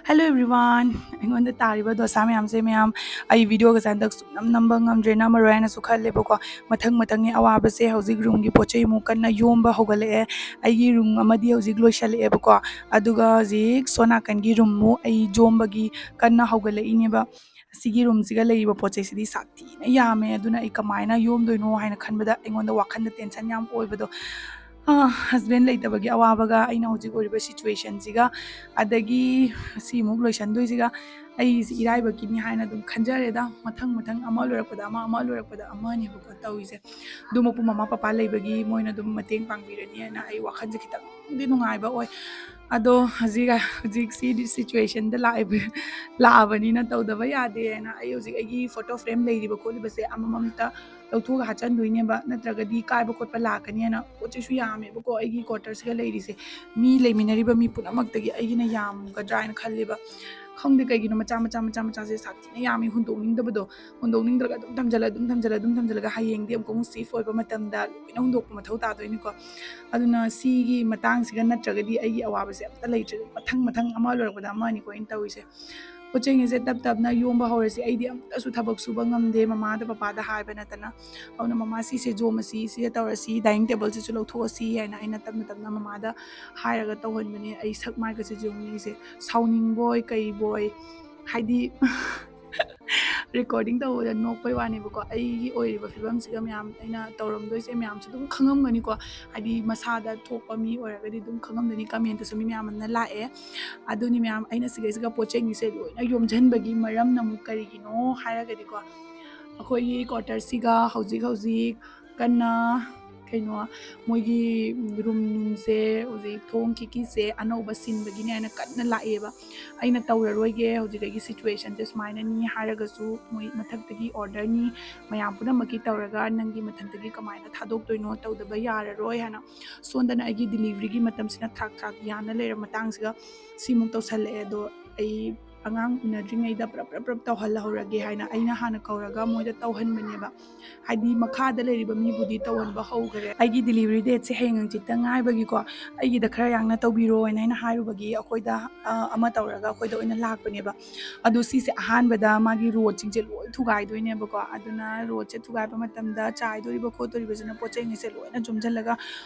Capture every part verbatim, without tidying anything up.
Hello everyone, ꯑꯩꯉꯣꯟꯗ ꯇꯥꯔꯤꯕ ꯗꯣꯁꯥ ꯃꯌꯥꯝꯁꯦ ꯃꯌꯥꯝ ꯑꯩ ꯚꯤꯗꯤꯑꯣꯒꯁꯦ ꯍꯟꯗꯛ ꯁꯨꯡꯅꯝ ꯅꯝꯕ ꯉꯝꯗ꯭ꯔꯦ, ꯅꯝꯃꯔꯣꯏ ꯍꯥꯏꯅꯁꯨ ꯈꯜꯂꯦꯕꯀꯣ꯫ ꯃꯊꯪ ꯃꯊꯪꯅꯤ ꯑꯋꯥꯕꯁꯦ꯫ ꯍꯧꯖꯤꯛ ꯔꯨꯝꯒꯤ ꯄꯣꯠ ꯆꯩ ꯑꯃꯨꯛ ꯀꯟꯅ ꯌꯣꯝꯕ ꯍꯧꯒꯠꯂꯛꯑꯦ꯫ ꯑꯩꯒꯤ ꯔꯨꯝ ꯑꯃꯗꯤ ꯍꯧꯖꯤꯛ ꯂꯣꯏꯁꯜꯂꯛꯑꯦꯕꯀꯣ, ꯑꯗꯨꯒ ꯍꯧꯖꯤꯛ ꯁꯣꯝ ꯅꯥꯀꯟꯒꯤ ꯔꯨꯝ ꯑꯃꯨꯛ ꯑꯩ ꯌꯣꯝꯕꯒꯤ ꯀꯟꯅ ꯍꯧꯒꯠꯂꯛꯏꯅꯦꯕ꯫ ꯁꯤꯒꯤ ꯔꯨꯝꯁꯤꯒ ꯂꯩꯔꯤꯕ ꯄꯣꯠ ꯆꯩꯁꯤꯗꯤ ꯁꯥꯊꯤꯅ ꯌꯥꯝꯃꯦ, ꯑꯗꯨꯅ ꯑꯩ ꯀꯃꯥꯏꯅ ꯌꯣꯝꯗꯣꯏꯅꯣ ꯍꯥꯏꯅ ꯈꯟꯕꯗ ꯑꯩꯉꯣꯟꯗ ꯋꯥꯈꯜꯗ ꯇꯦꯟꯁꯟ ꯌꯥꯝ ꯑꯣꯏꯕꯗꯣ꯫ ꯍꯁꯕꯦꯟ ꯂꯩꯇꯕꯒꯤ ꯑꯋꯥꯕꯒ ꯑꯩꯅ ꯍꯧꯖꯤꯛ ꯑꯣꯏꯔꯤꯕ ꯁꯤꯆꯨꯋꯦꯁꯟꯁꯤꯒ, ꯑꯗꯒꯤ ꯁꯤꯃꯨꯛ ꯂꯣꯏꯁꯟꯗꯣꯏꯁꯤꯒ, ꯑꯩꯁꯤ ꯏꯔꯥꯏꯕꯛꯀꯤꯅꯤ ꯍꯥꯏꯅ ꯑꯗꯨꯝ ꯈꯟꯖꯔꯦꯗ꯫ ꯃꯊꯪ ꯃꯊꯪ ꯑꯃ ꯂꯣꯏꯔꯛꯄꯗ ꯑꯃ, ꯑꯃ ꯂꯣꯏꯔꯛꯄꯗ ꯑꯃꯅꯦꯕꯀꯣ ꯇꯧꯔꯤꯁꯦ꯫ ꯑꯗꯨꯃꯛꯄꯨ ꯃꯃꯥ ꯄꯄꯥ ꯂꯩꯕꯒꯤ ꯃꯣꯏꯅ ꯑꯗꯨꯝ ꯃꯇꯦꯡ ꯄꯥꯡꯕꯤꯔꯅꯤ ꯍꯥꯏꯅ ꯑꯩ ꯋꯥꯈꯜꯁꯦ ꯈꯤꯇꯪꯗꯤ ꯅꯨꯡꯉꯥꯏꯕ ꯑꯣꯏ꯫ ꯑꯗꯣ ꯍꯧꯖꯤꯛ, ꯍꯧꯖꯤꯛ ꯁꯤꯗꯤ ꯁꯤꯆꯨꯋꯦꯁꯟꯗ ꯂꯥꯛꯏꯕ, ꯂꯥꯛꯑꯕꯅꯤꯅ ꯇꯧꯗꯕ ꯌꯥꯗꯦ ꯍꯥꯏꯅ ꯑꯩ ꯍꯧꯖꯤꯛ ꯑꯩꯒꯤ ꯐꯣꯇꯣ ꯐ꯭ꯔꯦꯝ ꯂꯩꯔꯤꯕ ꯈꯣꯠꯂꯤꯕꯁꯦ ꯑꯃꯃꯝꯇ ꯂꯧꯊꯣꯛꯑꯒ ꯍꯥꯞꯆꯤꯟꯗꯣꯏꯅꯦꯕ, ꯅꯠꯇ꯭ꯔꯒꯗꯤ ꯀꯥꯏꯕ ꯈꯣꯠꯄ ꯂꯥꯛꯀꯅꯤ ꯍꯥꯏꯅ꯫ ꯄꯣꯠ ꯆꯩꯁꯨ ꯌꯥꯝꯃꯦꯕꯀꯣ ꯑꯩꯒꯤ ꯀ꯭ꯋꯥꯇꯔꯁꯤꯒ ꯂꯩꯔꯤꯁꯦ꯫ ꯃꯤ ꯂꯩꯃꯤꯟꯅꯔꯤꯕ ꯃꯤ ꯄꯨꯝꯅꯃꯛꯇꯒꯤ ꯑꯩꯒꯤꯅ ꯌꯥꯝꯒꯗ꯭ꯔꯥ ꯍꯥꯏꯅ ꯈꯜꯂꯦꯕ꯫ ꯈꯪꯗꯦ ꯀꯩꯒꯤꯅꯣ, ꯃꯆꯥ ꯃꯆꯥ ꯃꯆꯥ ꯃꯆꯥꯁꯦ ꯁꯥꯊꯤꯅ ꯌꯥꯝꯃꯤ, ꯍꯨꯟꯗꯣꯛꯅꯤꯡꯗꯕꯗꯣ꯫ ꯍꯨꯟꯗꯣꯛꯅꯤꯡꯗ꯭ꯔꯒ ꯑꯗꯨꯝ ꯊꯝꯖꯜꯂ, ꯑꯗꯨꯝ ꯊꯝꯖꯜꯂ, ꯑꯗꯨꯝ ꯊꯝꯖꯜꯂꯒ ꯍꯌꯦꯡꯗꯤ ꯑꯃꯨꯛꯀ ꯑꯃꯨꯛ ꯁꯤꯐ ꯑꯣꯏꯕ ꯃꯇꯝꯗ ꯂꯣꯏꯅ ꯍꯨꯟꯗꯣꯛꯄ ꯃꯊꯧ ꯇꯥꯗꯣꯏꯅꯤꯀꯣ꯫ ꯑꯗꯨꯅ ꯁꯤꯒꯤ ꯃꯇꯥꯡꯁꯤꯒ ꯅꯠꯇ꯭ꯔꯒꯗꯤ ꯑꯩꯒꯤ ꯑꯋꯥꯕꯁꯦ ꯑꯝꯇ ꯂꯩꯇ꯭ꯔꯦ꯫ ꯃꯊꯪ ꯃꯊꯪ ꯑꯃ ꯂꯣꯏꯔꯛꯄꯗ ꯑꯃ ꯑꯅꯤꯀꯣ ꯑꯩꯅ ꯇꯧꯔꯤꯁꯦ꯫ ꯄꯣꯠ ꯆꯩꯁꯦ ꯇꯞ ꯇꯞꯅ ꯌꯣꯝꯕ ꯍꯧꯔꯁꯤ꯫ ꯑꯩꯗꯤ ꯑꯝꯇꯁꯨ ꯊꯕꯛ ꯁꯨꯕ ꯉꯝꯗꯦ, ꯃꯃꯥꯗ ꯄꯄꯥꯗ ꯍꯥꯏꯕ ꯅꯠꯇꯅ꯫ ꯑꯗꯨꯅ "ꯃꯃꯥ, ꯁꯤꯁꯦ ꯌꯣꯝꯃꯁꯤ, ꯁꯤꯁꯦ ꯇꯧꯔꯁꯤ, ꯗꯥꯏꯅꯤꯡ ꯇꯦꯕꯜꯁꯤꯁꯨ ꯂꯧꯊꯣꯛꯑꯁꯤ" ꯍꯥꯏꯅ ꯑꯩꯅ ꯇꯞꯅ ꯇꯞꯅ ꯃꯃꯥꯗ ꯍꯥꯏꯔꯒ ꯇꯧꯍꯟꯕꯅꯦ꯫ ꯑꯩ ꯁꯛ ꯃꯥꯏꯒꯁꯦ ꯌꯦꯡꯉꯨꯅꯦ, ꯑꯩꯁꯦ ꯁꯥꯎꯅꯤꯡꯕꯣꯏ ꯀꯩꯕꯣꯏ, ꯍꯥꯏꯗꯤ ꯔꯦꯀꯣꯔꯗꯤꯡ ꯇꯧꯕꯗ ꯅꯣꯛꯄꯩ ꯋꯥꯅꯦꯕꯀꯣ꯫ ꯑꯩꯒꯤ ꯑꯣꯏꯔꯤꯕ ꯐꯤꯕꯝꯁꯤꯒ ꯃꯌꯥꯝ ꯑꯩꯅ ꯇꯧꯔꯝꯗꯣꯏꯁꯦ ꯃꯌꯥꯝꯁꯨ ꯑꯗꯨꯝ ꯈꯪꯉꯝꯒꯅꯤꯀꯣ꯫ ꯍꯥꯏꯗꯤ ꯃꯁꯥꯗ ꯊꯣꯛꯄ ꯃꯤ ꯑꯣꯏꯔꯒꯗꯤ ꯑꯗꯨꯝ ꯈꯪꯉꯝꯒꯅꯤ, ꯀꯃꯦꯟꯇꯁꯨ ꯃꯤ ꯃꯌꯥꯝ ꯑꯃꯅ ꯂꯥꯛꯑꯦ꯫ ꯑꯗꯨꯅꯤ ꯃꯌꯥꯝ, ꯑꯩꯅ ꯁꯤꯒꯩꯁꯤꯒ ꯄꯣꯠ ꯆꯩꯁꯦ ꯂꯣꯏꯅ ꯌꯣꯝꯁꯤꯟꯕꯒꯤ ꯃꯔꯝꯅ ꯑꯃꯨꯛ ꯀꯔꯤꯒꯤꯅꯣ ꯍꯥꯏꯔꯒꯗꯤꯀꯣ, ꯑꯩꯈꯣꯏꯒꯤ ꯀ꯭ꯋꯥꯇꯔꯁꯤꯒ ꯍꯧꯖꯤꯛ ꯍꯧꯖꯤꯛ ꯀꯟꯅ ꯀꯩꯅꯣ, ꯃꯣꯏꯒꯤ ꯔꯨꯝ ꯅꯨꯡꯁꯦ ꯍꯧꯖꯤꯛ ꯊꯣꯡ ꯈꯤꯛꯀꯤꯁꯦ ꯑꯅꯧꯕ ꯁꯤꯟꯕꯒꯤꯅꯦ ꯍꯥꯏꯅ ꯀꯟꯅ ꯂꯥꯛꯑꯦꯕ꯫ ꯑꯩꯅ "ꯇꯧꯔꯔꯣꯏꯒꯦ, ꯍꯧꯖꯤꯛ ꯑꯩꯒꯤ ꯁꯤꯆꯨꯋꯦꯁꯟꯁꯦ ꯁꯨꯃꯥꯏꯅꯅꯤ" ꯍꯥꯏꯔꯒꯁꯨ, ꯃꯣꯏ ꯃꯊꯛꯇꯒꯤ ꯑꯣꯔꯗꯔꯅꯤ, ꯃꯌꯥꯝ ꯄꯨꯝꯅꯃꯛꯀꯤ ꯇꯧꯔꯒ ꯅꯪꯒꯤ ꯃꯊꯛꯇꯒꯤ ꯀꯃꯥꯏꯅ ꯊꯥꯗꯣꯛꯇꯣꯏꯅꯣ, ꯇꯧꯗꯕ ꯌꯥꯔꯔꯣꯏ ꯍꯥꯏꯅ꯫ ꯁꯣꯝꯗꯅ ꯑꯩꯒꯤ ꯗꯤꯂꯤꯚꯔꯤꯒꯤ ꯃꯇꯝꯁꯤꯅ ꯊꯥꯛ ꯊꯥꯛ ꯌꯥꯅ ꯂꯩꯔꯕ ꯃꯇꯥꯡꯁꯤꯒ ꯁꯤꯃꯨꯛ ꯇꯧꯁꯜꯂꯛꯑꯦ꯫ ꯑꯗꯣ ꯑꯩ ꯑꯉꯥꯡ ꯎꯅꯗ꯭ꯔꯤꯉꯩꯗ ꯄ꯭ꯔꯞ ꯄ꯭ꯔꯞ ꯄ꯭ꯔꯞ ꯇꯧꯍꯜꯍꯧꯔꯒꯦ ꯍꯥꯏꯅ ꯑꯩꯅ ꯍꯥꯟꯅ ꯀꯧꯔꯒ ꯃꯣꯏꯗ ꯇꯧꯍꯟꯕꯅꯦꯕ꯫ ꯍꯥꯏꯗꯤ ꯃꯈꯥꯗ ꯂꯩꯔꯤꯕ ꯃꯤꯕꯨꯗꯤ ꯇꯧꯍꯟꯕ ꯍꯧꯈ꯭ꯔꯦ꯫ ꯑꯩꯒꯤ delivery dateꯁꯦ ꯍꯌꯦꯡ ꯍꯪꯆꯤꯠꯇ ꯉꯥꯏꯕꯒꯤꯀꯣ, ꯑꯩꯒꯤꯗ ꯈꯔ ꯌꯥꯡꯅ ꯇꯧꯕꯤꯔꯣ ꯍꯥꯏꯅ ꯑꯩꯅ ꯍꯥꯏꯔꯨꯕꯒꯤ ꯑꯩꯈꯣꯏꯗ, ꯑ, ꯑꯃ ꯇꯧꯔꯒ ꯑꯩꯈꯣꯏꯗ ꯑꯣꯏꯅ ꯂꯥꯛꯄꯅꯦꯕ꯫ ꯑꯗꯣ ꯁꯤꯁꯦ ꯑꯍꯥꯟꯕꯗ ꯃꯥꯒꯤ ꯔꯣꯠꯁꯤꯡꯁꯦ ꯂꯣꯏ ꯊꯨꯒꯥꯏꯗꯣꯏꯅꯦꯕꯀꯣ꯫ ꯑꯗꯨꯅ ꯔꯣꯠꯁꯦ ꯊꯨꯒꯥꯏꯕ ꯃꯇꯝꯗ ꯆꯥꯏꯗꯣꯔꯤꯕ ꯈꯣꯠꯇꯣꯔꯤꯕꯁꯤꯅ ꯄꯣꯠ ꯆꯩꯉꯩꯁꯦ ꯂꯣꯏꯅ ꯌꯣꯝꯁꯤꯜꯂꯒ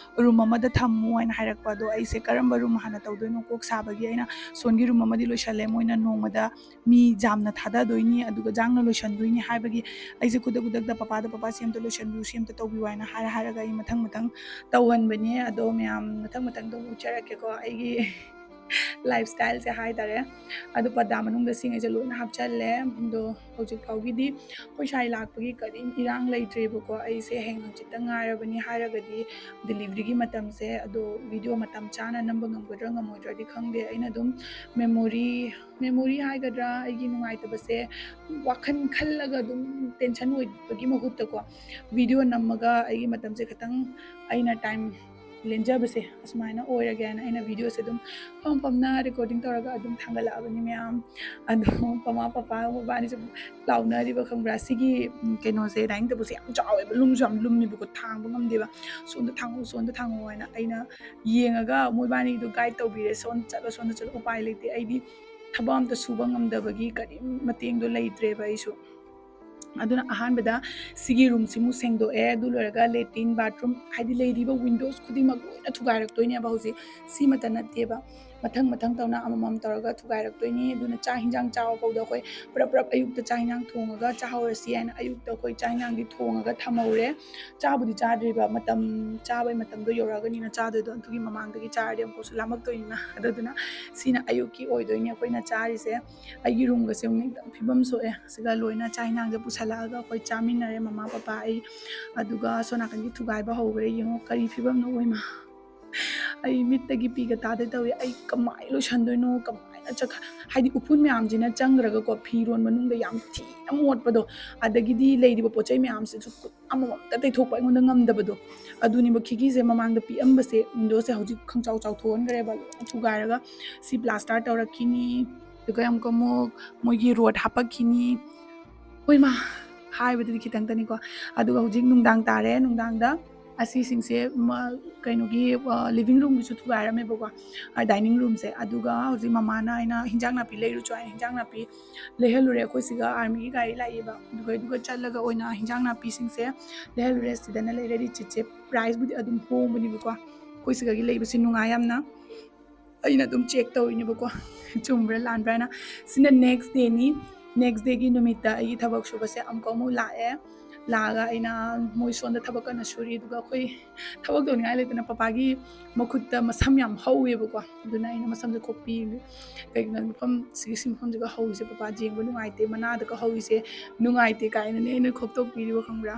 ꯔꯨꯝ ꯑꯃꯗ ꯊꯝꯃꯨ ꯍꯥꯏꯅ ꯍꯥꯏꯔꯛꯄ꯫ ꯑꯗꯣ ꯑꯩꯁꯦ ꯀꯔꯝꯕ ꯔꯨꯝ ꯍꯥꯟꯅ ꯇꯧꯗꯣꯏꯅꯣ ꯀꯣꯛ ꯁꯥꯕꯒꯤ ꯑꯩꯅ ꯁꯣꯟꯒꯤ ꯔꯨꯝ ꯑꯃꯗꯤ ꯂꯣꯏꯁꯜꯂꯦ꯫ ꯃꯣꯏꯅ ꯅꯣꯡꯃꯗ ꯃꯤ ꯌꯥꯝꯅ ꯊꯥꯗꯗꯣꯏꯅꯤ, ꯑꯗꯨꯒ ꯌꯥꯡꯅ ꯂꯣꯏꯁꯟꯗꯣꯏꯅꯤ ꯍꯥꯏꯕꯒꯤ ꯑꯩꯁꯦ ꯈꯨꯗꯛ ꯈꯨꯗꯛꯇ "ꯄꯄꯥꯗ, "ꯄꯄꯥ, ꯁꯤ ꯑꯝꯇ ꯂꯣꯏꯁꯟꯕꯤꯌꯨ, ꯁꯤ ꯑꯝꯇ ꯇꯧꯕꯤꯌꯨ" ꯍꯥꯏꯅ ꯍꯥꯏꯔ ꯍꯥꯏꯔꯒ ꯑꯩ ꯃꯊꯪ ꯃꯊꯪ ꯇꯧꯍꯟꯕꯅꯦ꯫ ꯑꯗꯣ ꯃꯌꯥꯝ ꯃꯊꯪ ꯃꯊꯪ ꯑꯗꯨꯝ ꯎꯠꯆꯔꯛꯀꯦꯀꯣ ꯑꯩꯒꯤ lifestyleꯁꯦ ꯍꯥꯏꯇꯥꯔꯦ꯫ ꯑꯗꯣ ꯄꯔꯗꯥ ꯃꯅꯨꯡꯗ ꯁꯤꯉꯩꯁꯦ ꯂꯣꯏꯅ ꯍꯥꯞꯆꯜꯂꯦ꯫ ꯑꯗꯣ ꯍꯧꯖꯤꯛ ꯐꯥꯎꯒꯤꯗꯤ ꯑꯩꯈꯣꯏ ꯁ꯭ꯋꯥꯏ ꯂꯥꯛꯄꯒꯤ ꯀꯔꯤꯝ ꯏꯔꯥꯡ ꯂꯩꯇ꯭ꯔꯦꯕꯀꯣ꯫ ꯑꯩꯁꯦ ꯍꯌꯦꯡ ꯍꯪꯆꯤꯠꯇ ꯉꯥꯏꯔꯕꯅꯤ ꯍꯥꯏꯔꯒꯗꯤ deliveryꯒꯤ ꯃꯇꯝꯁꯦ, ꯑꯗꯣ video ꯃꯇꯝ ꯆꯥꯅ ꯅꯝꯕ ꯉꯝꯒꯗ꯭ꯔꯥ ꯉꯝꯃꯣꯏꯗ꯭ꯔꯥꯗꯤ ꯈꯪꯗꯦ꯫ ꯑꯩꯅ ꯑꯗꯨꯝ memory, memory ꯍꯥꯏꯒꯗ꯭ꯔꯥ, ꯑꯩꯒꯤ ꯅꯨꯡꯉꯥꯏꯇꯕꯁꯦ ꯋꯥꯈꯜ ꯈꯜꯂꯒ ꯑꯗꯨꯝ tension ꯑꯣꯏꯕꯒꯤ ꯃꯍꯨꯠꯇꯀꯣ, video ꯅꯝꯃꯒ ꯑꯩꯒꯤ ꯃꯇꯝꯁꯦ ꯈꯤꯇꯪ ꯑꯩꯅ time ꯂꯦꯟꯖꯕꯁꯦ ꯑꯁꯨꯃꯥꯏꯅ ꯑꯣꯏꯔꯒꯦꯅ ꯑꯩꯅ videoꯁꯦ ꯑꯗꯨꯝ ꯐꯝ ꯐꯝꯅ recording ꯇꯧꯔꯒ ꯑꯗꯨꯝ ꯊꯥꯡꯒꯠꯂꯛꯑꯕꯅꯤ ꯃꯌꯥꯝ꯫ ꯑꯗꯣ ꯃꯃꯥ ꯄꯄꯥ ꯃꯕꯥꯅꯤꯁꯨ ꯂꯥꯎꯅꯔꯤꯕ ꯈꯪꯕ꯭ꯔꯥ? ꯁꯤꯒꯤ, ꯎꯝ, ꯀꯩꯅꯣꯁꯦ, dining tableꯁꯦ ꯌꯥꯝ ꯆꯥꯎꯋꯦꯕ, ꯂꯨꯝꯁꯨ ꯌꯥꯝ ꯂꯨꯝꯃꯦꯕꯀꯣ, ꯊꯥꯡꯕ ꯉꯝꯗꯦꯕ꯫ "ꯁꯣꯝꯗ ꯊꯥꯡꯉꯣ, ꯁꯣꯝꯗ ꯊꯥꯡꯉꯣ" ꯍꯥꯏꯅ ꯑꯩꯅ ꯌꯦꯡꯉꯒ ꯃꯣꯏꯕꯥꯅꯤꯗꯣ guide ꯇꯧꯕꯤꯔꯦ, "ꯁꯣꯝꯗ ꯆꯠꯂꯣ, ꯁꯣꯝꯗ ꯆꯠꯂꯣ", ꯎꯄꯥꯏ ꯂꯩꯇꯦ꯫ ꯑꯩꯗꯤ ꯊꯕꯛ ꯑꯝꯇ ꯁꯨꯕ ꯉꯝꯗꯕꯒꯤ ꯀꯔꯤꯝ ꯃꯇꯦꯡꯗꯣ ꯂꯩꯇ꯭ꯔꯦꯕ ꯑꯩꯁꯨ꯫ ꯑꯗꯨꯅ ꯑꯍꯥꯟꯕꯗ ꯁꯤꯒꯤ roomꯁꯤꯃꯨꯛ ꯁꯦꯡꯗꯣꯛꯑꯦ꯫ ꯑꯗꯨ ꯂꯣꯏꯔꯒ latrine, bathroom, ꯍꯥꯏꯗꯤ ꯂꯩꯔꯤꯕ windows ꯈꯨꯗꯤꯡꯃꯛ ꯂꯣꯏꯅ ꯊꯨꯒꯥꯏꯔꯛꯇꯣꯏꯅꯦꯕ ꯍꯧꯖꯤꯛ꯫ ꯁꯤꯃꯇ ꯅꯠꯇꯦꯕ, ꯃꯊꯪ ꯃꯊꯪ ꯇꯧꯅ ꯑꯃꯃꯝ ꯇꯧꯔꯒ ꯊꯨꯒꯥꯏꯔꯛꯇꯣꯏꯅꯤ꯫ ꯑꯗꯨꯅ ꯆꯥꯛ ꯍꯤꯟꯖꯥꯡ ꯆꯥꯕ ꯐꯥꯎꯗ ꯑꯩꯈꯣꯏ ꯄ꯭ꯔꯞ ꯄ꯭ꯔꯞ ꯑꯌꯨꯛꯇ ꯆꯥꯛ ꯍꯤꯟꯖꯥꯡ ꯊꯣꯡꯉꯒ ꯆꯥꯍꯧꯔꯁꯤ ꯍꯥꯏꯅ ꯑꯌꯨꯛꯇ ꯑꯩꯈꯣꯏ ꯆꯥꯛ ꯍꯤꯟꯖꯥꯡꯗꯤ ꯊꯣꯡꯉꯒ ꯊꯝꯍꯧꯔꯦ꯫ ꯆꯥꯕꯨꯗꯤ ꯆꯥꯗ꯭ꯔꯤꯕ, ꯃꯇꯝ, ꯆꯥꯕꯩ ꯃꯇꯝꯗꯣ ꯌꯧꯔꯛꯑꯒꯅꯤꯅ ꯆꯥꯗꯣꯏꯗꯣ, ꯑꯗꯨꯒꯤ ꯃꯃꯥꯡꯗꯒꯤ ꯆꯥꯔꯗꯤ ꯑꯃꯨꯛꯀꯁꯨ ꯂꯥꯝꯃꯛꯇꯣꯏꯅꯤꯅ꯫ ꯑꯗꯨꯗꯨꯅ ꯁꯤꯅ ꯑꯌꯨꯛꯀꯤ ꯑꯣꯏꯗꯣꯏꯅꯤ ꯑꯩꯈꯣꯏꯅ ꯆꯥꯔꯤꯁꯦ꯫ ꯑꯩꯒꯤ roomꯒꯁꯦ ꯑꯃꯨꯛ ꯈꯤꯇꯪ ꯐꯤꯕꯝ ꯁꯣꯛꯑꯦ꯫ ꯁꯤꯒ ꯂꯣꯏꯅ ꯆꯥꯛ ꯍꯤꯟꯖꯥꯡꯁꯦ ꯄꯨꯁꯜꯂꯛꯑꯒ ꯑꯩꯈꯣꯏ ꯆꯥꯃꯤꯟꯅꯔꯦ, ꯃꯃꯥ ꯄꯄꯥ ꯑꯩ꯫ ꯑꯗꯨꯒ ꯑꯁꯣꯝ ꯅꯥꯀꯟꯒꯤ ꯊꯨꯒꯥꯏꯕ ꯍꯧꯈ꯭ꯔꯦ꯫ ꯌꯦꯡꯉꯣ ꯀꯔꯤ ꯐꯤꯕꯝꯅꯣ, ꯑꯣꯏꯃ꯫ ꯑꯩ ꯃꯤꯠꯇꯒꯤ ꯄꯤꯒ ꯇꯥꯗꯣꯏ ꯇꯧꯏ꯫ ꯑꯩ ꯀꯃꯥꯏꯅ ꯂꯣꯏꯁꯟꯗꯣꯏꯅꯣ, ꯀꯃꯥꯏꯅ ꯆꯠꯈ-, ꯍꯥꯏꯗꯤ ꯎꯐꯨꯟ ꯃꯌꯥꯝꯁꯤꯅ ꯆꯪꯈ꯭ꯔꯒꯀꯣ, ꯐꯤꯔꯣꯟ ꯃꯅꯨꯡꯗ ꯌꯥꯝ ꯊꯤꯅ ꯃꯣꯠꯄꯗꯣ, ꯑꯗꯒꯤꯗꯤ ꯂꯩꯔꯤꯕ ꯄꯣꯠ ꯆꯩ ꯃꯌꯥꯝꯁꯤꯁꯨ ꯈꯨꯠ ꯑꯃꯃꯝꯇ ꯇꯩꯊꯣꯛꯄ ꯑꯩꯉꯣꯟꯗ ꯉꯝꯗꯕꯗꯣ꯫ ꯑꯗꯨꯅꯦꯕ ꯈꯤꯒꯤꯁꯦ ꯃꯃꯥꯡꯗ ꯄꯤꯛꯑꯝꯕꯁꯦ, windowꯁꯦ ꯍꯧꯖꯤꯛ ꯈꯪꯆꯥꯎ ꯆꯥꯎꯊꯣꯛꯍꯟꯈ꯭ꯔꯦꯕ, ꯂꯣꯏꯅ ꯊꯨꯒꯥꯏꯔꯒ꯫ ꯁꯤ plaster ꯇꯧꯔꯛꯈꯤꯅꯤ꯫ ꯑꯗꯨꯒ ꯑꯃꯨꯛꯀ ꯑꯃꯨꯛ ꯃꯣꯏꯒꯤ ꯔꯣꯗ ꯍꯥꯄꯛꯈꯤꯅꯤ꯫ ꯍꯣꯏ ꯃꯥ, ꯍꯥꯏꯕꯗꯨꯗꯤ ꯈꯤꯇꯪꯇꯅꯤꯀꯣ꯫ ꯑꯗꯨꯒ ꯍꯧꯖꯤꯛ ꯅꯨꯡꯗꯥꯡ ꯇꯥꯔꯦ꯫ ꯅꯨꯡꯗꯥꯡꯗ ꯑꯁꯤꯁꯤꯡꯁꯦ ꯃ-, ꯀꯩꯅꯣꯒꯤ, ꯑ, ꯂꯤꯚꯤꯡ ꯔꯨꯝꯒꯤꯁꯨ ꯊꯨꯒꯥꯏꯔꯝꯃꯦꯕꯀꯣ, ꯑ, ꯗꯥꯏꯅꯤꯡ ꯔꯨꯝꯁꯦ꯫ ꯑꯗꯨꯒ ꯍꯧꯖꯤꯛ ꯃꯃꯥꯅ ꯑꯩꯅ ꯍꯤꯟꯖꯥꯡ ꯅꯥꯄꯤ ꯂꯩꯔꯨꯆꯣ ꯍꯥꯏꯅ ꯍꯤꯟꯖꯥꯡ ꯅꯥꯄꯤ ꯂꯩꯍꯜꯂꯨꯔꯦ꯫ ꯑꯩꯈꯣꯏ ꯁꯤꯒ ꯑꯥꯔꯃꯤꯒꯤ ꯒꯥꯔꯤ ꯂꯥꯛꯏꯕ, ꯑꯗꯨꯒ, ꯑꯗꯨꯒ ꯆꯠꯂꯒ ꯑꯣꯏꯅ ꯍꯤꯟꯖꯥꯡ ꯅꯥꯄꯤꯁꯤꯡꯁꯦ ꯂꯩꯍꯜꯂꯨꯔꯦ꯫ ꯁꯤꯗꯅ ꯂꯩꯔꯦ ꯔꯤꯆꯤꯠꯁꯦ꯫ ꯄ꯭ꯔꯥꯏꯁꯕꯨꯗꯤ ꯑꯗꯨꯝ ꯍꯣꯡꯕꯅꯦꯕꯀꯣ꯫ ꯑꯩꯈꯣꯏ ꯁꯤꯗꯒꯤ ꯂꯩꯕꯁꯦ ꯅꯨꯡꯉꯥꯏ ꯌꯥꯝꯅ꯫ ꯑꯩꯅ ꯑꯗꯨꯝ ꯆꯦꯛ ꯇꯧꯔꯤꯅꯦꯕꯀꯣ, ꯆꯨꯝꯕ꯭ꯔꯥ ꯂꯥꯟꯕ꯭ꯔꯥ ꯍꯥꯏꯅ꯫ ꯁꯤꯅ ꯅꯦꯛꯁ ꯗꯦꯅꯤ꯫ ꯅꯦꯛꯁ ꯗꯦꯒꯤ ꯅꯨꯃꯤꯠꯇ ꯑꯩꯒꯤ ꯊꯕꯛ ꯁꯨꯕꯁꯦ ꯑꯃꯨꯛꯀ ꯑꯃꯨꯛ ꯂꯥꯛꯑꯦ꯫ ꯂꯥꯛꯑꯒ ꯑꯩꯅ ꯃꯣꯏ ꯁꯣꯝꯗ ꯊꯕꯛ ꯀꯟꯅ ꯁꯨꯔꯤ, ꯑꯗꯨꯒ ꯑꯩꯈꯣꯏ ꯊꯕꯛ ꯇꯧꯅꯤꯡꯉꯥꯏ ꯂꯩꯇꯅ ꯄꯄꯥꯒꯤ ꯃꯈꯨꯠꯇ ꯃꯁꯝ ꯌꯥꯝ ꯍꯧꯋꯦꯕꯀꯣ, ꯑꯗꯨꯅ ꯑꯩꯅ ꯃꯁꯝꯁꯦ ꯈꯣꯛꯄꯤ꯫ ꯀꯩꯒꯤꯅꯣ ꯃꯐꯝ ꯁꯤꯒꯤ ꯁꯤ ꯃꯐꯝꯁꯤꯒ ꯍꯧꯔꯤꯁꯦ ꯄꯄꯥ ꯌꯦꯡꯕ ꯅꯨꯡꯉꯥꯏꯇꯦ, ꯃꯅꯥꯗꯒ ꯍꯧꯔꯤꯁꯦ ꯅꯨꯡꯉꯥꯏꯇꯦ ꯀꯥꯏꯅꯅꯦ ꯑꯩꯅ ꯈꯣꯛꯇꯣꯛꯄꯤꯔꯤꯕ, ꯈꯪꯕ꯭ꯔꯥ?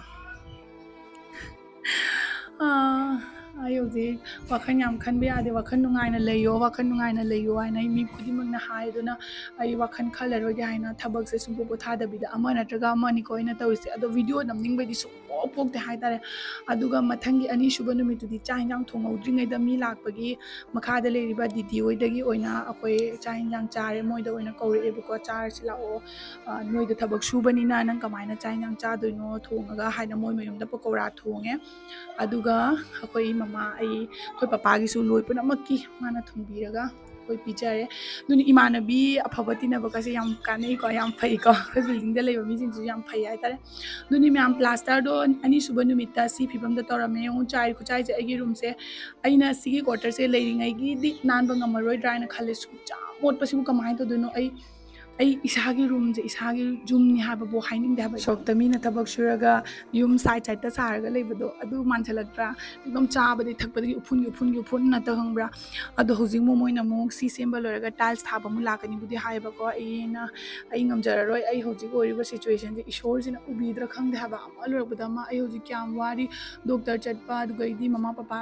ꯑꯥ, ꯑꯩ ꯍꯧꯖꯤꯛ ꯋꯥꯈꯜ ꯌꯥꯝ ꯈꯟꯕ ꯌꯥꯗꯦ꯫ ꯋꯥꯈꯜ ꯅꯨꯡꯉꯥꯏꯅ ꯂꯩꯌꯣ, ꯋꯥꯈꯜ ꯅꯨꯡꯉꯥꯏꯅ ꯂꯩꯌꯣ ꯍꯥꯏꯅ ꯑꯩ ꯃꯤ ꯈꯨꯗꯤꯡꯃꯛꯅ ꯍꯥꯏ꯫ ꯑꯗꯨꯅ ꯑꯩ ꯋꯥꯈꯜ ꯈꯜꯂꯔꯣꯏꯒꯦ ꯍꯥꯏꯅ ꯊꯕꯛꯁꯦ ꯁꯨꯡꯄꯣ ꯄꯣꯊꯥꯗꯕꯤꯗ ꯑꯃ ꯅꯠꯇ꯭ꯔꯒ ꯑꯃꯅꯤꯀꯣ ꯑꯩꯅ ꯇꯧꯔꯤꯁꯦ꯫ ꯑꯗꯣ ꯚꯤꯗꯤꯑꯣ ꯅꯝꯅꯤꯡꯕꯩꯗꯤ ꯁꯨꯡꯄꯣꯛ ꯄꯣꯛꯇꯦ ꯍꯥꯏꯇꯥꯔꯦ꯫ ꯑꯗꯨꯒ ꯃꯊꯪꯒꯤ ꯑꯅꯤꯁꯨꯕ ꯅꯨꯃꯤꯠꯇꯨꯗꯤ ꯆꯥꯛ ꯌꯦꯟꯁꯥꯡ ꯊꯣꯡꯍꯧꯗ꯭ꯔꯤꯉꯩꯗ ꯃꯤ ꯂꯥꯛꯄꯒꯤ ꯃꯈꯥꯗ ꯂꯩꯔꯤꯕ ꯗꯤꯗꯤ ꯍꯣꯏꯗꯒꯤ ꯑꯣꯏꯅ ꯑꯩꯈꯣꯏ ꯆꯥꯛ ꯌꯦꯟꯁꯥꯡ ꯆꯥꯔꯦ꯫ ꯃꯣꯏꯗ ꯑꯣꯏꯅ ꯀꯧꯔꯛꯑꯦꯕꯀꯣ, "ꯆꯥꯔꯁꯤ ꯂꯥꯛꯑꯣ, ꯑ, ꯅꯣꯏꯗ ꯊꯕꯛ ꯁꯨꯕꯅꯤꯅ ꯅꯪ ꯀꯃꯥꯏꯅ ꯆꯥꯛ ꯌꯦꯟꯁꯥꯡ ꯆꯥꯗꯣꯏꯅꯣ ꯊꯣꯡꯉꯒ?" ꯍꯥꯏꯅ ꯃꯣꯏ ꯃꯌꯨꯝꯗ ꯄꯀꯧꯔꯥ ꯊꯣꯡꯉꯦ꯫ ꯑꯗꯨꯒ ꯑꯩꯈꯣꯏ ꯃꯃꯥ, ꯑꯩ, ꯑꯩꯈꯣꯏ ꯄꯄꯥꯒꯤꯁꯨ ꯂꯣꯏ ꯄꯨꯝꯅꯃꯛꯀꯤ ꯃꯥꯅ ꯊꯣꯡꯕꯤꯔꯒ ꯑꯩꯈꯣꯏ ꯄꯤꯖꯔꯦ꯫ ꯑꯗꯨꯅ ꯏꯃꯥꯟꯅꯕꯤ ꯑꯐꯕ ꯇꯤꯟꯅꯕꯒꯁꯦ ꯌꯥꯝ ꯀꯥꯟꯅꯩꯀꯣ, ꯌꯥꯝ ꯐꯩꯀꯣ꯫ ꯑꯩꯈꯣꯏ ꯕꯤꯜꯗꯤꯡꯗ ꯂꯩꯕ ꯃꯤꯁꯤꯡꯁꯨ ꯌꯥꯝ ꯐꯩ ꯍꯥꯏꯇꯥꯔꯦ꯫ ꯑꯗꯨꯅꯤ ꯃꯌꯥꯝ, ꯄ꯭ꯂꯥꯁꯇꯔꯗꯣ ꯑꯅꯤꯁꯨꯕ ꯅꯨꯃꯤꯠꯇ ꯁꯤ ꯐꯤꯕꯝꯗ ꯇꯧꯔꯝꯃꯦ꯫ ꯌꯦꯡꯉꯨ, ꯆꯥꯏꯔꯤ ꯈꯨꯆꯥꯏꯁꯦ꯫ ꯑꯩꯒꯤ ꯔꯨꯝꯁꯦ, ꯑꯩꯅ ꯁꯤꯒꯤ ꯀ꯭ꯋꯥꯇꯔꯁꯦ ꯂꯩꯔꯤꯉꯩꯒꯤꯗꯤ ꯅꯥꯟꯕ ꯉꯝꯃꯔꯣꯏꯗ꯭ꯔꯥ ꯍꯥꯏꯅ ꯈꯜꯂꯦ꯫ ꯁꯨꯡꯆꯥ ꯃꯣꯠꯄꯁꯤꯕꯨ ꯀꯃꯥꯏꯅ ꯇꯧꯗꯣꯏꯅꯣ? ꯑꯩ, ꯑꯩ ꯏꯁꯥꯒꯤ ꯔꯨꯝꯁꯦ, ꯏꯁꯥꯒꯤ ꯌꯨꯝꯅꯤ ꯍꯥꯏꯕꯕꯨ ꯍꯥꯏꯅꯤꯡꯗꯦ ꯍꯥꯏꯕ꯫ ꯁꯣꯛꯇ ꯃꯤꯅ ꯊꯕꯛ ꯁꯨꯔꯒ ꯌꯨꯝ ꯁꯥꯏꯠ ꯁꯥꯏꯠꯇ ꯁꯥꯔꯒ ꯂꯩꯕꯗꯣ ꯑꯗꯨ ꯃꯥꯟꯁꯤꯜꯂꯛꯇ꯭ꯔꯥ? ꯑꯗꯨꯝ ꯆꯥꯕꯗꯤ ꯊꯛꯄꯗꯒꯤ ꯎꯐꯨꯟꯒꯤ ꯎꯐꯨꯟꯒꯤ ꯎꯐꯨꯟ ꯉꯥꯛꯇ, ꯈꯪꯕ꯭ꯔꯥ? ꯑꯗꯣ ꯍꯧꯖꯤꯛ ꯃꯣꯏꯅ ꯑꯃꯨꯛ ꯁꯤ ꯁꯦꯝꯕ ꯂꯣꯏꯔꯒ ꯇꯥꯏꯜꯁ ꯊꯥꯕ ꯑꯃꯨꯛ ꯂꯥꯛꯀꯅꯤꯕꯨꯗꯤ ꯍꯥꯏꯌꯦꯕꯀꯣ꯫ ꯑꯩꯅ, "ꯑꯩ ꯉꯝꯖꯔꯔꯣꯏ, ꯑꯩ ꯍꯧꯖꯤꯛ ꯑꯣꯏꯔꯤꯕ ꯁꯤꯆꯨꯋꯦꯁꯟꯁꯦ ꯏꯁꯣꯔꯁꯤꯅ ꯎꯕꯤꯗ꯭ꯔꯥ ꯈꯪꯗꯦ ꯍꯥꯏꯕ, ꯑꯃ ꯂꯣꯏꯔꯛꯄꯗ ꯑꯃ꯫ ꯑꯩ ꯍꯧꯖꯤꯛ ꯀꯌꯥꯝ ꯋꯥꯔꯤ, ꯗꯣꯛꯇꯔ ꯆꯠꯄ, ꯑꯗꯨꯒꯩꯗꯤ ꯃꯃꯥ ꯄꯄꯥ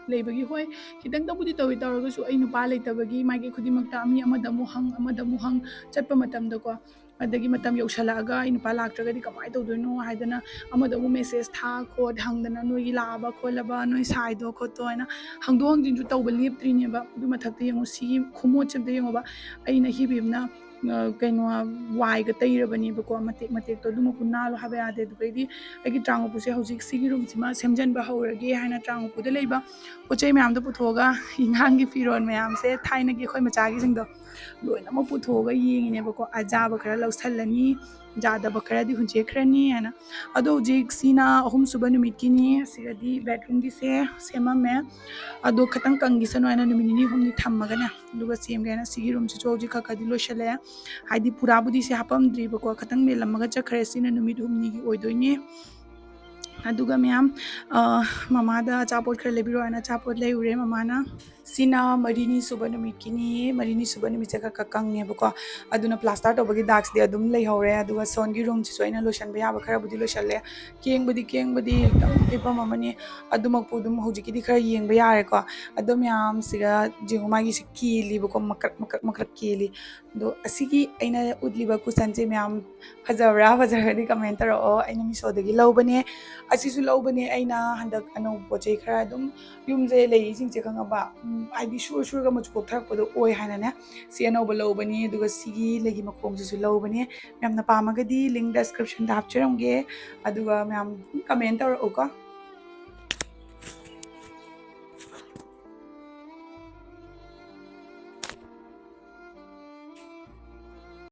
ꯂꯩꯕꯒꯤ, ꯍꯣꯏ, ꯈꯤꯇꯪꯗꯕꯨꯗꯤ ꯇꯧꯋꯤ, ꯇꯧꯔꯒꯁꯨ ꯑꯩ ꯅꯨꯄꯥ ꯂꯩꯇꯕꯒꯤ ꯃꯥꯏꯀꯩ ꯈꯨꯗꯤꯡꯃꯛꯇ ꯃꯤ ꯑꯃꯗ ꯑꯃꯨꯛ ꯍꯪ, ꯑꯃꯗ ꯑꯃꯨꯛ ꯍꯪ ꯆꯠꯄ ꯃꯇꯝꯗꯀꯣ, ꯑꯗꯒꯤ ꯃꯇꯝ ꯌꯧꯁꯜꯂꯛꯑꯒ ꯑꯩ ꯅꯨꯄꯥ ꯂꯥꯛꯇ꯭ꯔꯒꯗꯤ ꯀꯃꯥꯏꯅ ꯇꯧꯗꯣꯏꯅꯣ ꯍꯥꯏꯗꯅ ꯑꯃꯗ ꯑꯃꯨꯛ ꯃꯦꯁꯦꯖ ꯊꯥ ꯈꯣꯠ ꯍꯪꯗꯅ, "ꯅꯣꯏꯒꯤ ꯂꯥꯛꯑꯕ ꯈꯣꯠꯂꯕ, ꯅꯣꯏ ꯁꯥꯏꯗꯣ ꯈꯣꯠꯇꯣ?" ꯍꯥꯏꯅ ꯍꯪꯗꯣꯛ ꯍꯪꯖꯤꯟꯁꯨ ꯇꯧꯕ ꯂꯦꯞꯇ꯭ꯔꯤꯅꯦꯕ꯫ ꯑꯗꯨ ꯃꯊꯛꯇ ꯌꯦꯡꯉꯨ, ꯁꯤꯒꯤ ꯈꯨꯃꯣꯠꯁꯦ ꯑꯝꯇ ꯌꯦꯡꯉꯣꯕ꯫ ꯑꯩꯅ ꯍꯤꯕꯤꯝꯅ, ꯑ, ꯀꯩꯅꯣ, ꯋꯥꯏꯒ ꯇꯩꯔꯕꯅꯦꯕꯀꯣ, ꯃꯇꯦꯛ ꯃꯇꯦꯛꯇꯣ ꯑꯗꯨꯃꯛꯄꯨ ꯅꯥꯜꯂꯣ ꯍꯥꯏꯕ ꯌꯥꯗꯦ꯫ ꯑꯗꯨꯗꯩꯗꯤ ꯑꯩꯒꯤ ꯇ꯭ꯔꯥꯡ ꯎꯄꯨꯁꯦ ꯍꯧꯖꯤꯛ ꯁꯤꯒꯤ ꯔꯨꯝꯁꯤꯃ ꯁꯦꯝꯖꯤꯟꯕ ꯍꯧꯔꯒꯦ ꯍꯥꯏꯅ ꯇ꯭ꯔꯥꯡ ꯎꯄꯨꯗ ꯂꯩꯕ ꯄꯣꯠ ꯆꯩ ꯃꯌꯥꯝꯗꯣ ꯄꯨꯊꯣꯛꯑꯒ, ꯏꯉꯥꯡꯒꯤ ꯐꯤꯔꯣꯜ ꯃꯌꯥꯝꯁꯦ, ꯊꯥꯏꯅꯒꯤ ꯑꯩꯈꯣꯏ ꯃꯆꯥꯒꯤꯁꯤꯡꯗꯣ, ꯂꯣꯏꯅꯃꯛ ꯄꯨꯊꯣꯛꯑꯒ ꯌꯦꯡꯉꯤꯅꯦꯕꯀꯣ꯫ ꯑꯖꯥꯕ ꯈꯔ ꯂꯧꯁꯜꯂꯅꯤ, ꯌꯥꯗꯕ ꯈꯔꯗꯤ ꯍꯨꯟꯖꯦꯛꯈ꯭ꯔꯅꯤ ꯍꯥꯏꯅ꯫ ꯑꯗꯣ ꯍꯧꯖꯤꯛ ꯁꯤꯅ ꯑꯍꯨꯝꯁꯨꯕ ꯅꯨꯃꯤꯠꯀꯤꯅꯤ꯫ ꯁꯤꯗꯗꯤ ꯕꯦꯠꯔꯨꯝꯒꯤꯁꯦ ꯁꯦꯝꯃꯝꯃꯦ꯫ ꯑꯗꯣ ꯈꯇꯪ ꯀꯪꯈꯤꯁꯅꯨ ꯍꯥꯏꯅ ꯅꯨꯃꯤꯠ ꯅꯤꯅꯤ ꯍꯨꯝꯅꯤ ꯊꯝꯃꯒꯅꯦ, ꯑꯗꯨꯒ ꯁꯦꯝꯒꯦ ꯍꯥꯏꯅ ꯁꯤꯒꯤ ꯔꯨꯝꯁꯤꯁꯨ ꯍꯧꯖꯤꯛ ꯈꯔ ꯈꯔꯗꯤ ꯂꯣꯏꯁꯜꯂꯛꯑꯦ꯫ ꯍꯥꯏꯗꯤ ꯄꯨꯔꯥꯕꯨꯗꯤ ꯁꯤ ꯍꯥꯄꯝꯗ꯭ꯔꯤꯕꯀꯣ, ꯈꯇꯪ ꯃꯦꯜꯂꯝꯃꯒ ꯆꯠꯈ꯭ꯔꯦ꯫ ꯁꯤꯅ ꯅꯨꯃꯤꯠ ꯍꯨꯝꯅꯤꯒꯤ ꯑꯣꯏꯗꯣꯏꯅꯦ꯫ ꯑꯗꯨꯒ ꯃꯌꯥꯝ, ꯑ, ꯃꯃꯥꯗ ꯑꯆꯥꯄꯣꯠ ꯈꯔ ꯂꯩꯕꯤꯔꯣ ꯍꯥꯏꯅ ꯑꯆꯥꯄꯣꯠ ꯂꯩꯔꯨꯔꯦ ꯃꯃꯥꯅ꯫ ꯁꯤꯅ ꯃꯔꯤꯅꯤ ꯁꯨꯕ ꯅꯨꯃꯤꯠꯀꯤꯅꯤ꯫ ꯃꯔꯤꯅꯤ ꯁꯨꯕ ꯅꯨꯃꯤꯠꯁꯦ ꯈꯔ ꯈꯔ ꯀꯪꯉꯦꯕꯀꯣ꯫ ꯑꯗꯨꯅ ꯄ꯭ꯂꯥꯁꯇꯔ ꯇꯧꯕꯒꯤ ꯗꯥꯛꯁꯤꯗꯤ ꯑꯗꯨꯝ ꯂꯩꯍꯧꯔꯦ꯫ ꯑꯗꯨꯒ ꯁꯣꯟꯒꯤ ꯔꯨꯝꯁꯤꯁꯨ ꯑꯩꯅ ꯂꯣꯏꯁꯟꯕ ꯌꯥꯕ ꯈꯔꯕꯨꯗꯤ ꯂꯣꯏꯁꯜꯂꯦ꯫ ꯀꯦꯡꯕꯗꯤ ꯀꯦꯡꯕꯗꯤ ꯐꯤꯕꯝ ꯑꯃꯅꯤ꯫ ꯑꯗꯨꯃꯛꯄꯨ ꯑꯗꯨꯝ ꯍꯧꯖꯤꯛꯀꯤꯗꯤ ꯈꯔ ꯌꯦꯡꯕ ꯌꯥꯔꯦꯀꯣ꯫ ꯑꯗꯣ ꯃꯌꯥꯝꯁꯤꯒ ꯌꯦꯡꯉꯨ, ꯃꯥꯒꯤꯁꯤ ꯀꯦꯜꯂꯤꯕꯀꯣ, ꯃꯀ꯭ꯔꯛ ꯃꯀ꯭ꯔꯛ ꯃꯀ꯭ꯔꯛ ꯀꯦꯜꯂꯤ꯫ ꯑꯗꯣ ꯑꯁꯤꯒꯤ ꯑꯩꯅ ꯎꯠꯂꯤꯕ ꯀꯨꯁꯟꯁꯦ ꯃꯌꯥꯝ ꯐꯖꯕ꯭ꯔꯥ? ꯐꯖꯔꯗꯤ ꯀꯃꯦꯟ ꯇꯧꯔꯛꯑꯣ꯫ ꯑꯩꯅ ꯃꯤꯁꯣꯗꯒꯤ ꯂꯧꯕꯅꯦ꯫ ꯑꯁꯤꯁꯨ ꯂꯧꯕꯅꯦ ꯑꯩꯅ ꯍꯟꯗꯛ ꯑꯅꯧꯕ ꯄꯣꯠ ꯆꯩ ꯈꯔ ꯑꯗꯨꯝ ꯌꯨꯝꯁꯦ ꯂꯩꯔꯤꯁꯤꯡꯁꯦ ꯈꯪꯉꯕ, ꯎꯝ, ꯍꯥꯏꯗꯤ ꯁꯨꯔ ꯁꯨꯔꯒ ꯃꯆꯨ ꯀꯣꯛꯊꯔꯛꯄꯗꯣ ꯑꯣꯏ ꯍꯥꯏꯅꯅꯦ, ꯁꯤ ꯑꯅꯧꯕ ꯂꯧꯕꯅꯤ꯫ ꯑꯗꯨꯒ ꯁꯤꯒꯤ ꯂꯩꯒꯤ ꯃꯈꯣꯡꯁꯤꯁꯨ ꯂꯧꯕꯅꯦ꯫ ꯃꯌꯥꯝꯅ ꯄꯥꯝꯃꯒꯗꯤ ꯂꯤꯡ ꯗꯦꯁꯀ꯭ꯔꯤꯞꯁꯟꯗ ꯍꯥꯞꯆꯔꯝꯒꯦ꯫ ꯑꯗꯨꯒ ꯃꯌꯥꯝ ꯀꯃꯦꯟ ꯇꯧꯔꯛꯎꯀꯣ꯫